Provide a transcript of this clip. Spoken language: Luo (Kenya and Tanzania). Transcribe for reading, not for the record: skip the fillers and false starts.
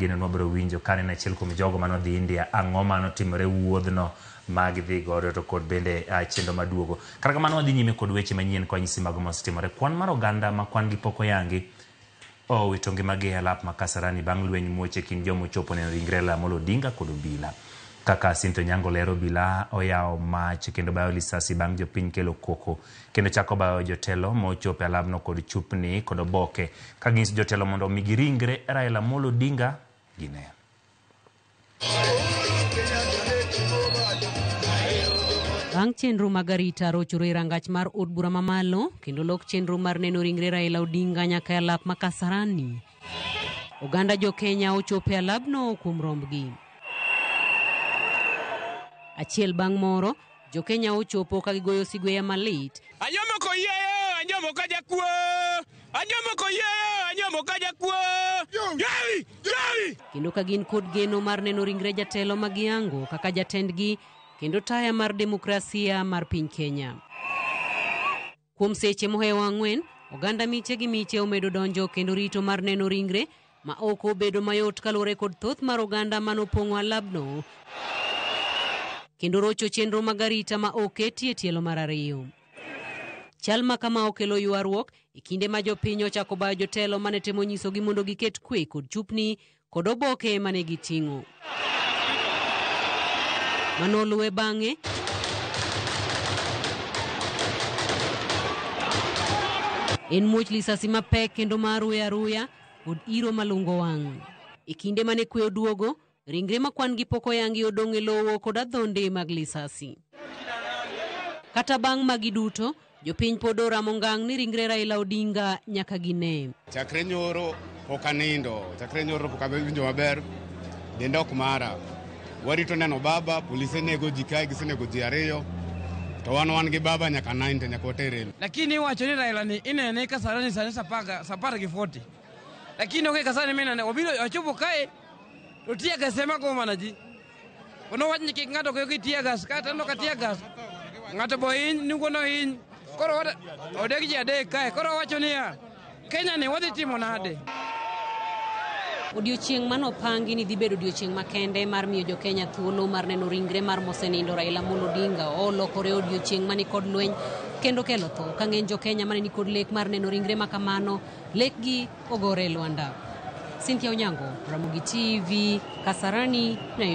geno ni wabiro winjo ka en achiel kuom jogo manodhi India, ang'o manotimore wuodhno ma gidhi godo to kod bende chenro maduogo. Kata kamano wadhi nyime kod weche manyien kwa nyisi mago mosetimore. Kwan mar oganda ma kwan gi pok oyangi owito ngimagi e alap ma Kasarani bang' lweny muoch e kind joma ochopo neno ringre Raila Amolo Odinga kod obila. Kaka Cynthia Onyango lero, obila oyawo mach kendo bayo lisasi bang' jopiny kelo koko kendo chako bayo jotelo mochopo e alabno kod chupni kod oboke ka ginyiso jotelo mondo omigi ringre Raila Amolo Odinga gine. Bang' chenro mag arita rochore e rangach mar od bura mamalo kendo lok chenro mar neno ringre Raila Odinga nyaka e alap ma Kasarani. Oganda jo Kenya ochopo e alabno kuom rombgi. Achiel bang' moro, jo Kenya ochopo ka gigoyo sigweya malit. Anyomo koyieyo, anyomo ka jakuo. Anyomo koyieyo, anyomo ka jakuo. Jowi, jowi. Kendo ka gin kod geno mar neno ringre jatelo ma giyango kaka jatendgi kendo taya mar demokrasia mar piny Kenya. Kuom seche mohewo 4, oganda miche gi miche omedo donjo kendo rito mar neno ringre ma ok obedo mayot kaluwore kod thoth mar oganda manopong'o alabno kendo rocho chenro mag arita ma oketie tielo mar 2. Chal ma kama okelo ywaruok e kinde ma jopiny ochako bayo jotelo mane temo nyisogi mondo giket kwe kod chupni kod oboke mane giting'o. Mano luwe bang'e en muoch lisasi mapek kendo ma aruya aruya kod iro malungo wang'. E kinde mane kwe oduogo, ringre ma kwan gi pok oyangi odong' e lowo kod adhonde mag lisasi. Kata bang' magi duto, jopiny pod oramo ngang' ni ringre Raila Odinga nyaka gine. Chakre nyoro pok anindo, chakre nyoro pok awinjo maber, denda ok mara. Warito neno baba, polise nego ji kae, gisenego ji 2, to wan gi baba nyaka 90, nyaka watere. Lakini iwacho ni Raila ni inene Kasarani sani sapar gi 40. Lakini onge Kasarani minene, obiro ochopo kae, to tear gas ema go mana ji. Ono wach ni kik ng'ato kik tear gas, kata no ka tear gas. Ng'ato bo hiny, nugo no hiny. Koro odek ji 3 kae, koro wacho niya, Kenya ni wadhi timo nade? Odiochieng' manopangi ni dhi bedo odiochieng' makende mar miyo jo Kenya thuolo mar neno ringre mar mosenindo Raila Amolo Odinga olokore odiochieng' mani kod lweny kendo kelo tho. Ka ng'eny jo Kenya mane nikod lek mar neno ringre makamano, lekgi ogore e lwanda. Cynthia Onyango, Ramogi TV, Kasarani, Nairobi.